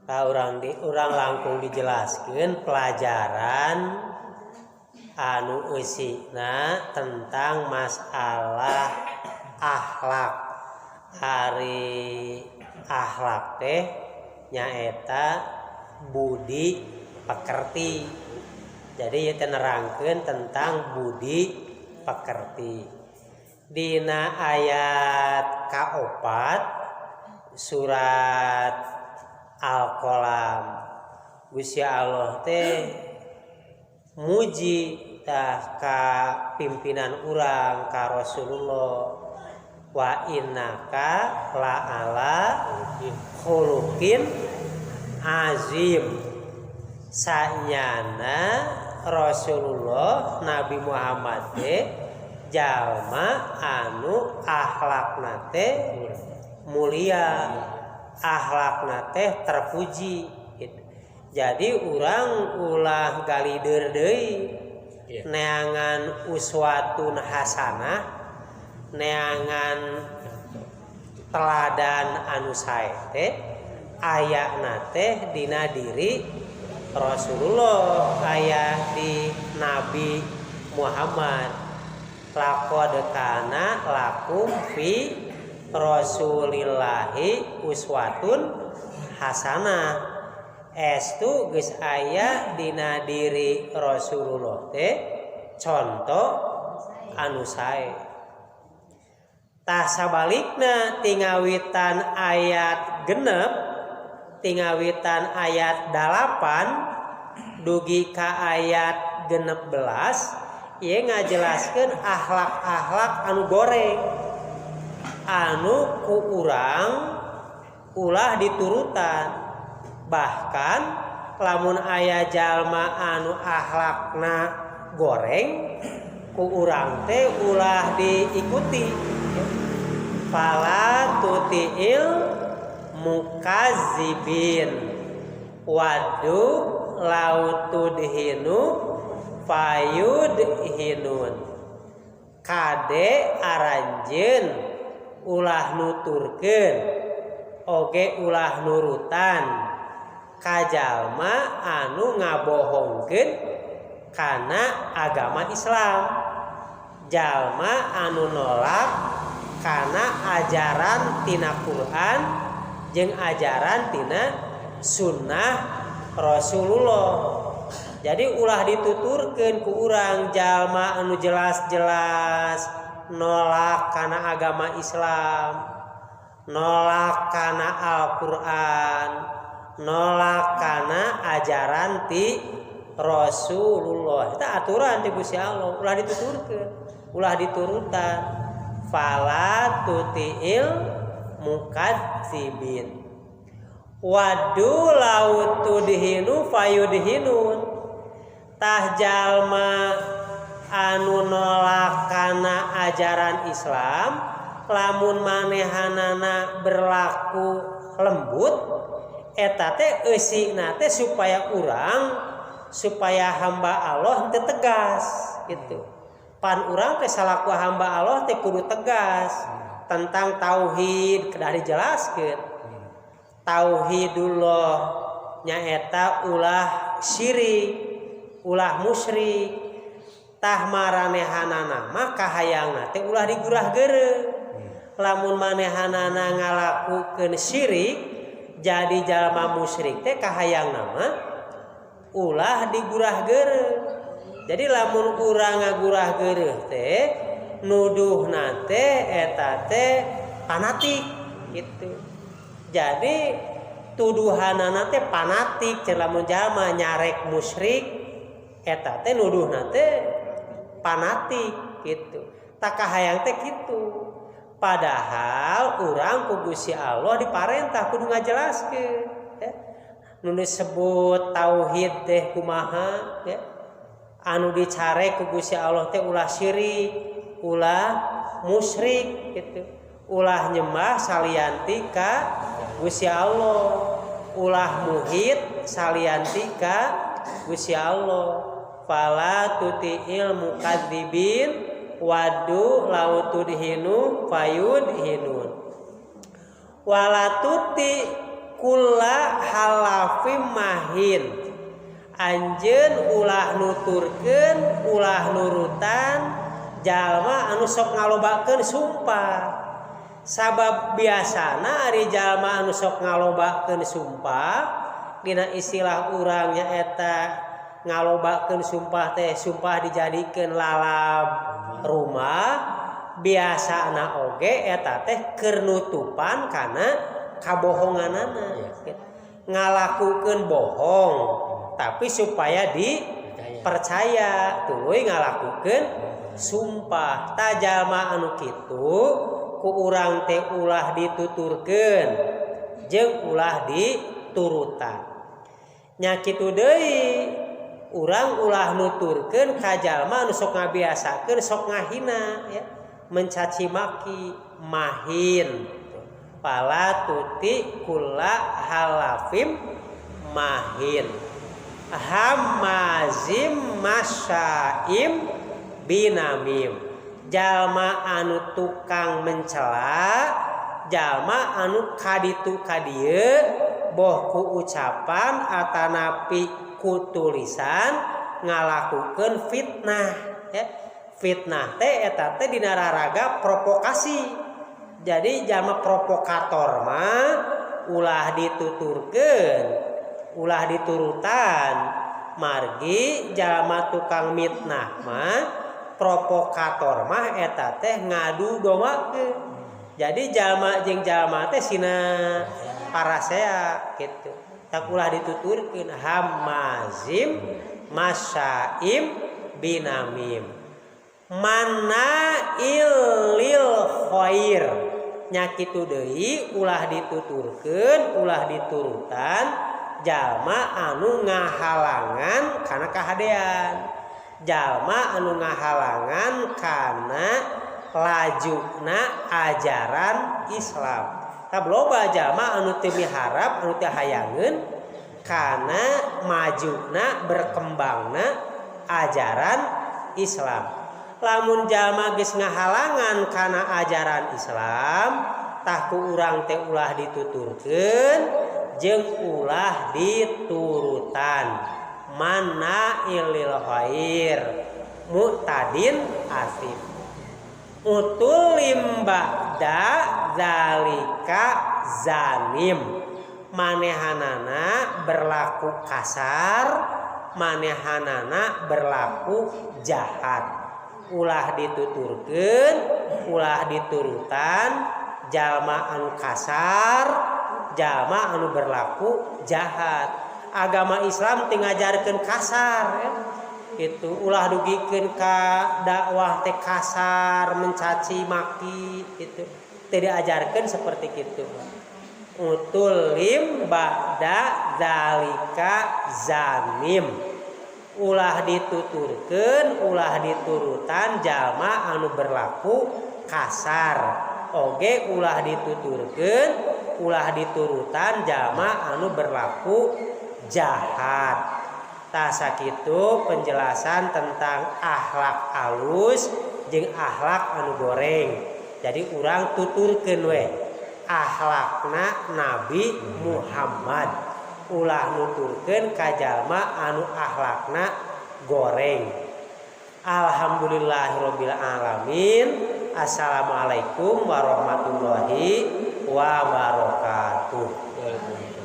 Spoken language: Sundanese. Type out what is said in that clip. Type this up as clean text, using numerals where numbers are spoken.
Ka urang di urang langkung dijelaskeun pelajaran anu eusina tentang masalah akhlak. Ari akhlak teh nyaeta budi pekerti. Jadi ieu teh nerangkeun tentang budi pekerti. Dina ayat kaopat surat Al-Qalam, Gusti Allah teh muji tah ka pimpinan urang, ka Rasulullah, wa innaka la ala khuluqin azim. Sanyana Rasulullah Nabi Muhammad teh jalma anu akhlakna teh mulia, akhlakna teh terpuji gitu. Jadi urang ulah galider deui neangan uswatun hasanah, neangan teladan anu sae teh ayana teh dina diri Rasulullah, aya di Nabi Muhammad. Laqad kana lakum fi Rasulillahi uswatun hasanah. Estu geus aya dina diri Rasulullah teh contoh anu sae. Tah, sabalikna ti ngawitan ayat 6, ti ngawitan ayat 8 dugi ka ayat 16, ieu ngajelaskeun akhlak-akhlak anu goreng anu ku urang ulah diturutan. Bahkan lamun aya jalma anu akhlakna goreng, ku urang teh ulah diikuti. Fala tuti'il mukazibin waddu lau tudhinu fayudhinun. Kade aranjeun ulah nuturkeun oge ulah nurutan ka jalma anu ngabohongkeun kana agama Islam, jalma anu nolak kana ajaran tina Quran jeung ajaran tina sunnah Rasulullah. Jadi ulah dituturkeun ku urang jalma anu jelas-jelas nolak kana agama Islam, nolak kana Al-Quran, nolak kana ajaran ti Rasulullah. Itu aturan ti Gusti Allah, ulah dituturkeun, ulah diturutan. Fala tuti'il mukadzibin waddu lau tudhinu fayudhinun. Tah, jalma anu nolak kana ajaran Islam, lamun manehanana berlaku lembut, eta teh eusina teh supaya urang, supaya hamba Allah teh tegas gitu. Pan urang teh salaku hamba Allah teh kudu tegas tentang tauhid, kedah dijelaskeun tauhidullah nyaeta ulah syirik, ulah musyrik. Tah, maranehanana mah kahayangna teh ulah digurah geureuh. Lamun manehanana ngalakukeun syirik, jadi jalma musyrik teh kahayangna mah ulah digurah geureuh. Jadi lamun urang ngagurah geureuh teh nuduhna teh eta teh fanatik gitu. Jadi tuduhanana teh fanatik cenah. Lamun jalma nyarek musyrik, eta teh nuduhna teh fanatik gitu. Tah, kahayang teh gitu. Padahal urang ku Gusti Allah diparentah kudu ngajelaskeun ya. Nu disebut tauhid teh kumaha ya. Anu dicarek ku Gusti Allah teh ulah syirik, ulah musyrik gitu. Ulah nyembah salianti ka Gusti Allah, ulah muhit salianti ka Gusti Allah. Fala tuti'il mukadzibin waddu lau tudhinu fayudhinun. Wala tuti' kula halafim mahin anjeun ulah nuturkeun ulah nurutan jalma anu sok ngalobakeun sumpah. Sabab biasana ari jalma anu sok ngalobakeun sumpah dina istilah urang nyaeta ngalobakeun sumpah teh sumpah dijadikeun lalab rumah biasana oge eta teh keur nutupan kana kabohonganana, ngalakukeun bohong tapi supaya dipercaya tuluy ngalakukeun sumpah. Ta jalma anu kitu ku urang teh ulah dituturkeun jeung ulah diturutan. Nya kitu deui urang ulah nuturkeun ka jalma anu sok ngabiasakeun sok ngahina ya, mencaci maki mahin. Fala tuti kula halafim mahin hamazim masaim binamim jalma anu tukang mencela, jalma anu kaditu kadieu boh ku ucapan atanapi ku tulisan ngalakukeun fitnah ya. Fitnah teh eta teh dina raraga provokasi. Jadi jalma provokator mah ulah dituturkeun, ulah diturutan. Margi jalma tukang mitnah mah provokator mah eta teh ngadu dombakeun. Jadi jalma jeung jalma teh sina parasea kitu. Tak ulah dituturkeun hamazim masaim binamim. Mana ilil khair nya kitu deui ulah dituturkeun ulah diturutan jalma anu ngahalangan kana kahadean, jalma anu ngahalangan kana lajuna ajaran Islam. Tah loba jalma anu teu miharap anu teu hayangeun kana majuna berkembangna ajaran Islam. Lamun jalma geus ngahalangan kana ajaran Islam tah ku urang teh ulah dituturkeun jeung ulah diturutan. Mana ilil khair mu'tadin asim utulim ba'da zalika zanim manehanana berlaku kasar, manehanana berlaku jahat. Ulah dituturkeun ulah diturutan jalma anu kasar, jalma anu berlaku jahat. Agama Islam teu ngajarkeun kasar ya. Itu ulah dugikeun ka dakwah teh kasar, mencaci maki itu teu diajarkeun seperti kitu. Utulim ba'da zalika zanim ulah dituturkeun ulah diturutan jalma anu berlaku kasar oge ulah dituturkeun ulah diturutan jalma anu berlaku jahat. Tah sakitu penjelasan tentang akhlak alus jeung akhlak anu goreng. Jadi urang tuturkeun we akhlakna Nabi Muhammad, ulah nuturkeun ka jalma anu akhlakna goreng. Alhamdulillahirabbil alamin. Assalamualaikum warahmatullahi wabarakatuh. Waalaikumsalam.